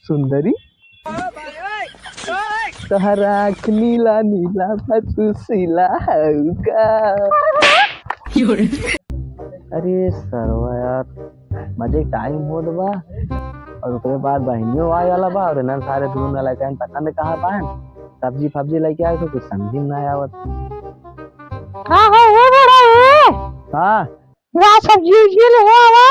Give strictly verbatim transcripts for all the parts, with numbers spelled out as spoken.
सुंदरी, तोहर आँख नीला नीला बा, तू सीला हऊ का? अरे सरवा यार, मजे के टाइम होत बा और ओकरे बाद बहिनियो आए वाला बा और इन्हन सारे दुनों लड़कन पता न कहाँ बा। सब्जी फब्जी लेके आए तो कुछ समझी में ना आवत। हाँ, हाँ, ये बड़ा है। हाँ। ला सब्जी उब्जी ले आवा।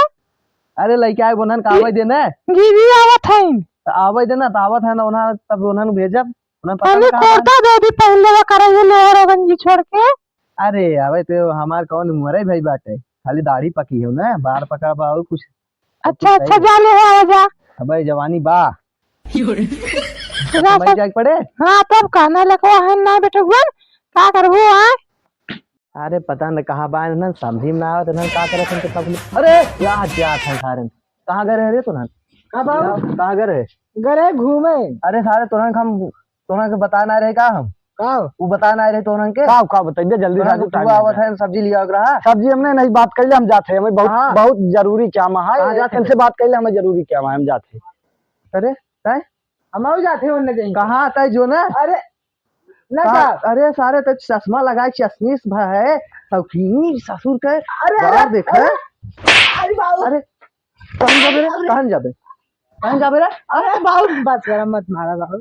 अरे लइके आए बोनन का आवे देने। दीदी आवत हईन। त आवे देना, त आवत है ना, उन्हा तब उन्हन भेजब। उन्हन पता अरे ना कहाँ कोटा दे दी पहले वो करे ये लोहर गंजी छोड़ के। अरे आवे तो हमार कौन उम्र है भाई बाटे, खाली दाढ़ी पकी हो ना, बार पका बा और कुछ। अच्छा, अच्छा, जा ले आवा जा। अबे जवानी बा। यो रे। जा मैं सब जाए के पड़े। हाँ, तब कहना लखवा है ना बेटुआ, का करबो आए? अरे पता न कहाँ बा, इन्हन समझी में ना आवत, इन्हन का करत हन, कितना कुल-, अरे, या जात हन सारे। कहाँ गए रहे रे तोहन? का बाबू? कहाँ गए रहे? गए रहे घूमे। अरे सारे तोहन के हम, तोहन के बता ना रहे का हम? का? वो बता ना रहे तोहन के? का, का बताइए जल्दी तोहन राजू, के time पुआ हो आवत गया। है, सब्जी लिया रहा। सब्जी हमने नहीं बात कर ले, हम जाते हैं, हमें बहुत, हाँ। बहुत जरूरी काम है। कहाँ जाते इनसे हैं? बात कर ले, हमें जरूरी काम है, हम जाते हैं। अरे, तय? हम आऊ जाते हैं उनने कहीं। कहाँ तय जो ना? अरे, ना कहाँ? का? अरे सारे तो चश्मा लगाए, चश्मिश भा है, शौकीनी ससुर के। अरे, बाहर अरे, देख, अरे, हैं? अरे बाबू। अरे, कहाँ जाबे रे? कहाँ जाबे? कहाँ जाबे रे? अरे बाबू, बात करा, मत मारा बाबू।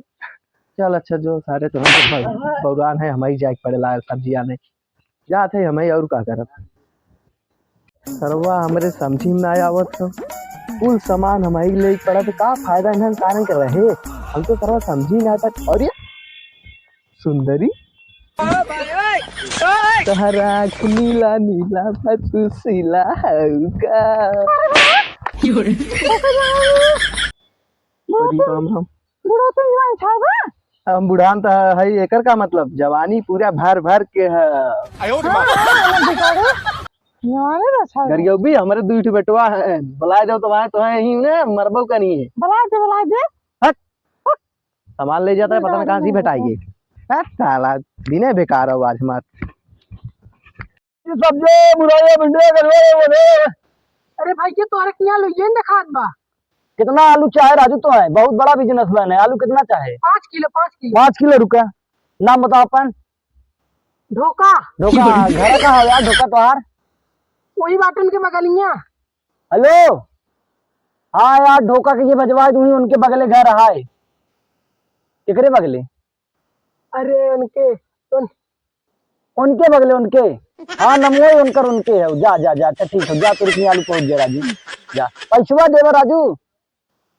चल अच्छा, जो सारे तो हम तो हाँ। बौरान है, हमारी जाए के पड़े ला सब्जी आने। जात है हमें और का करब। सरवा हमरे समझी में ना आवत हो। कुल सामान हम ही ले पड़ा तो का फायदा इन्हन कारण के रहे। हम तो सरवा समझी ना तक। और ये सुंदरी, तोहर आँख नीला नीला बा, तू सीला हऊ का? बड़ी राम राम। बूढ़ा तुम जवान छाए बा? हम बुढ़ान त है, एकर का मतलब? जवानी पूरा भर भर के है। आयो रे माँ। हाँ, हाँ, हाँ, बेचारे। जवाने बा छाए बा। गरियौबी, हमरे दुई ठो बेटवा है, बुलाए दो तो वहाँ तो है ही ना, मरबो का नहीं है। बुलाए दे, बुलाए दे। हट। सामान ले जाता है, पता ना कहाँ से भेटाइए। हट साला, दिने बेकार हो आज हमार। ये सब्जी, मुरैया, भिंडिया, करेला, बोले। अरे भाई, ये तोहरे के यहाँ लोइये न देखात बा। कितना आलू चाहे राजू तो है, बहुत बड़ा businessman है। आलू कितना चाहे? पाँच किलो, पाँच किलो। पाँच किलो रुका। नाम बताओ अपन। ढोका। ढोका, घर का हो यार, ढोका तोहार? वही बाटन के बगलिया। हेलो, हाँ यार, ढोका के ये भजवा दूँ, उनके बगले घर है। केकरे बगले? अरे उनके, उन उनके बगले उनके। हाँ, नमो ही उनकर उनके है। जा, जा, जा, अच्छा ठीक है, जा, तोरे के आलू पहुँच गया राजू। जा, पैसवा देवा राजू।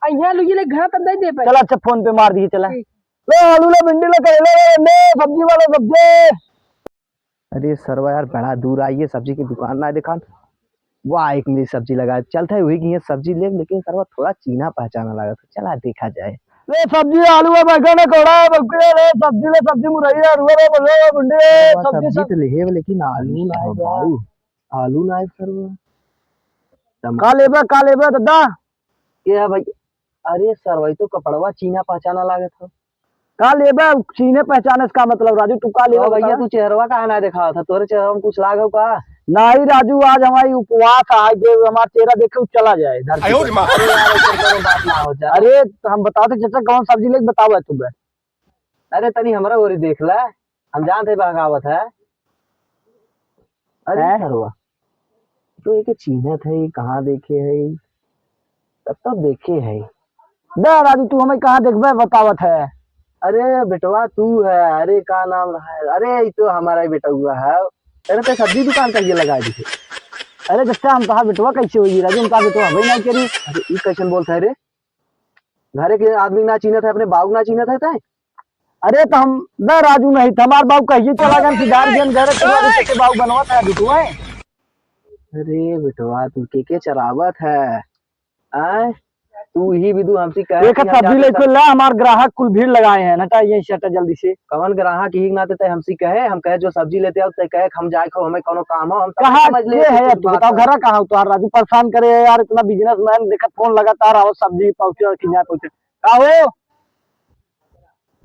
आ, यहाँ लुइये ले घर तब दे दे पाए। चला, अच्छा, फोन पे मार दिए, चला। ठीक। ले, आलू ले, भिंडी ले, करेला ले, ले, सब्जी वाला सब्जी। अरे सरवा यार, बड़ा दूर आई है, सब्जी की दुकान ना दिखान। वाह, एक मेरी सब्जी लगा, चलता है वही की सब्जी ले, लेकिन सरवा थोड़ा चीन्हा पहचाना लगा था। चला देखा जाए। ले सब्जी, आलू है, बैगन है, कोहड़ा है, बलकुआ है, ले सब्जी, ले सब्जी, मुरैया, अरुआ है, बलुआ है, भिंडी है, सरवा सब्जी सब्जी सब। तो ले है, लेकिन आलू ना है बा। बाऊ, आलू ना है सरवा। टम- का लेबे, का लेबे दादा? के है भाई? अरे सरवा, ई तो कपड़वा चीन्हा पहचाना लागत हो। का लेबे? चीन्हे पहचाने से का मतलब राजू? तू का लेबे तो भैया, बतावा? तू चेहरवा काहे ना देखावत है? तोरे चेहरवा में कुछ लाग हो का? नहीं राजू, आज हमारी उपवास है, जे हमारा चेहरा देखे उ चला जाए धरती आयो पे। रे माँ। अरे यार, ऐसे कोनो बात ना हो जाए। अरे हम बताओ तो चाचा, कौन सब्जी लेके बताओ है तुम्हें? अरे तनी हमरा ओरी देख ले, हम जानत है बहकावत है। अरे हैं? सरवा, तू एके चीन्हत है, कहाँ देखे है? तब तो देखे है। दे राजू, तू हमें कहाँ देखबे बतावत है? अरे बेटवा तू है, अरे का नाम रहा है? अरे ई तो हमारा ही बेटवा है। अरे ते सब्जी दुकान कहिए लगा दी? अरे जच्चा हम तोहार बेटवा कैसे होई राजू? हम तोहार बेटवा हबे नहीं करी। अरे ई कैसन बोलता है रे? घरे के आदमी ना चीन्हत है, अपने बाऊ ना चीन्हत है तै? अरे तो हम, ना राजू नहीं, तो हमार बाऊ कहिए चला गन, सिधार गन घर के बाऊ, कैसे बाऊ बनवत है बिटुआ? अरे बेटवा, तू के के चरावत है? आय? तू ही बिदु हमसे कहे एक कि हम सब्जी जाते लेके सब ला, हमार ग्राहक कुल भीड़ लगाए हैं, हटा यहीं से हटा जल्दी से। कवन ग्राहक ही ना ते हमसे कहे, हम कहे जो सब्जी लेते आओ, ते कहे हम जाए खो, हमें कोनो काम हो, हम तब कहाँ समझ ले ये कि है तू तू बात बताओ, कर। घर कहाँ हो तुम्हारा राजू? परेशान करे है यार, इतना businessman देखा फोन लगातार आओ, सब्जी पहुँचे और खिंजा पहुँचे। का हो?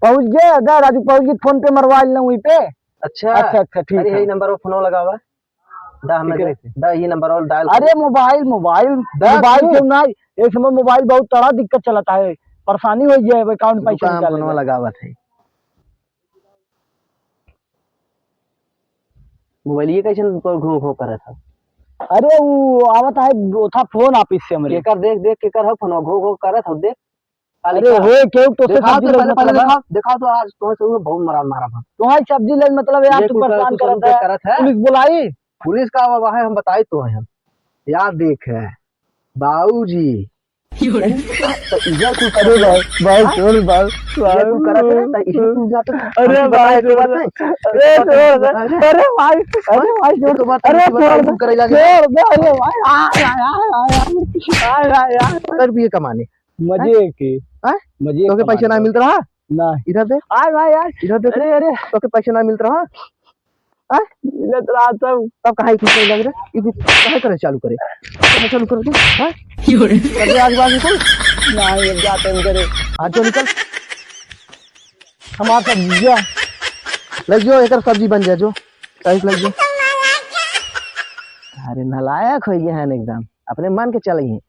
पहुँच गए? दा राजू पहुँच गए, फोन पे मरवा लेना वहीं पे। अच्छा। अच्छा, अच्छा, ठीक अरे है। यही नंबर पर फोन लगावा। दा हमें ठीक है। दा, दा ये नंबर और डायल अरे कर। मोबाइल, मोबाइल, दा मोबाइल तू। क्यों ना? इस समय मोबाइल बहुत तड़ा दिक्कत चलता है। परेशानी होइ जाए, account पैसा रुका, हम निकाल फोनवा लेगा। लगावत है। मोबाइलिए कैसन पर घो घो करत है? अरे, उ आवत है, ओथा फोन office से हमरे। केकर देख, देख, केकर है फोन, घो घो करत है, देख। अरे, होए, केहू तो से देखा सब्जी तो, लेत पहले, पहले मतलब है? देखा, देखा तो आज तोहे से बहुत मरार मारा था। तोहे सब्जी लेत मतलब है, ये तू कुल कर, परेशान तू करत सब है। करत है। पुलिस बुलाई? पुलिस का अब है, हम बताई तो हैं। यार देख है, बाबूजी। तो इधर कुल अरे भाई, भाई, हाँ? छोड़ भाई, ये कुल करत है, तो इसी कुल जाते हैं। अरे हमको भाई, बताए, छोड़ दे। अरे छोड़ दे। अरे भाई, अरे भाई, ये छोड़ तो बात अरे नहीं, छोड़ दे। करे लगे। छोड़ दे, अरे भाई, आ, आ, आ। कर भी ये कमाने। मजे के। हाँ? मजे तो के पैसे ना मिलत रहा? ना। इधर दे। आ भाई यार। इधर दे। अरे, अरे। तो के पैसे ना मिलत रहा? हाँ? मिलत रहा तब। तब कहाँ कुछ नहीं लग रहा? ये कुछ कहाँ करे चालू करे? कहाँ चालू करे तू? हाँ? कर दे आज बात निकल। ना, ये जाते हम करे। आज जो निकल। हमार सब्जी जा। लग जो, एकर सब्जी बन जा जो। टाइट लग जो। अरे नालायक होइ गए हैं एकदम। अपने मन के चले हैं।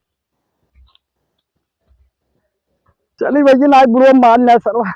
चली भैया, ना बुढ़वा मान ले सरवा।